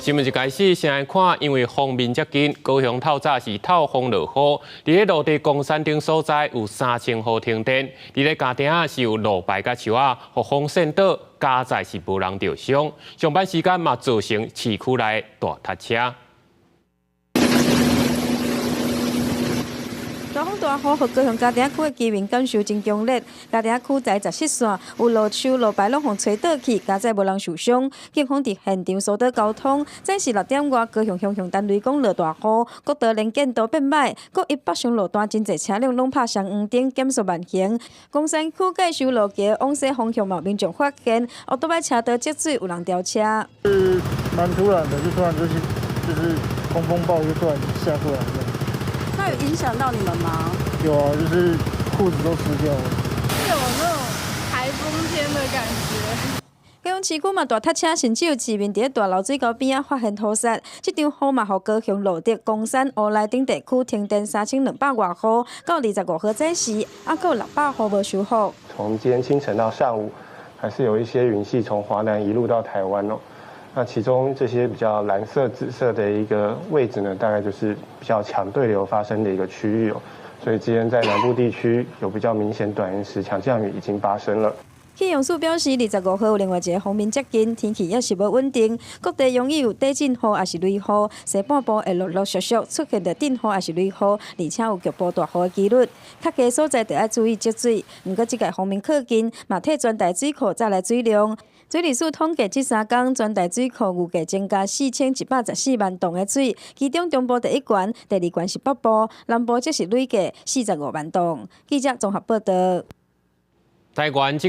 新聞一開始先來看，因為鋒面接近，高雄透早是透風落雨，佇咧蘆地岡山頂所在有3000戶停電，佇咧嘉碇是有路牌佮樹仔，予風扇倒，佳哉是無人著傷。上班時間嘛造成市區內大塞車。大風大雨，予高雄嘉碇區的居民感受真強烈。嘉碇區在14線有路樹、路牌攏予吹倒去，佳哉無人受傷。警方佇現場疏導交通。早時6點外，高雄雄雄單雷公落大雨，國道能見度變歹，國一北上路段真濟車輛攏拍雙黃燈減速慢行。岡山區介壽路橋往西方向嘛有民眾發現，歐多擺車道積水，有人調車。是蠻突然的，就突然就是狂風暴就突然下過來。那有影響到你們嗎？有啊，就是褲子都濕掉了。有那種颱風天的感覺。高雄市區嘛大塞車，甚至有市民佇咧大流水溝邊仔發現土石。這場雨嘛，予高雄蘆竹、岡山、烏來等地區停電3200外戶，到25號早時，猶閣有600戶無修復。從今天清晨到上午，還是有一些雲系從華南一路到台灣哦。那其中這些比較藍色、紫色的一個位置呢，大概就是比較強對流發生的一個區域哦。所以今天在南部地區有比較明顯短延時強降雨已經發生了。氣象署表示，25號有另外一個鋒面接近，天氣猶是無穩定，各地容易有短陣雨抑是雷雨，西半部會陸陸續續出現著陣雨抑是雷雨，而且有局部大雨的機率。較低所在著愛注意積水。毋過這個鋒面靠近，嘛替全台水庫載來水量。水利署統計，這3工全台水庫預計增加4114萬噸的水，其中中部第一懸，第二懸是北部，南部則是累計45萬噸。記者綜合報導。台灣。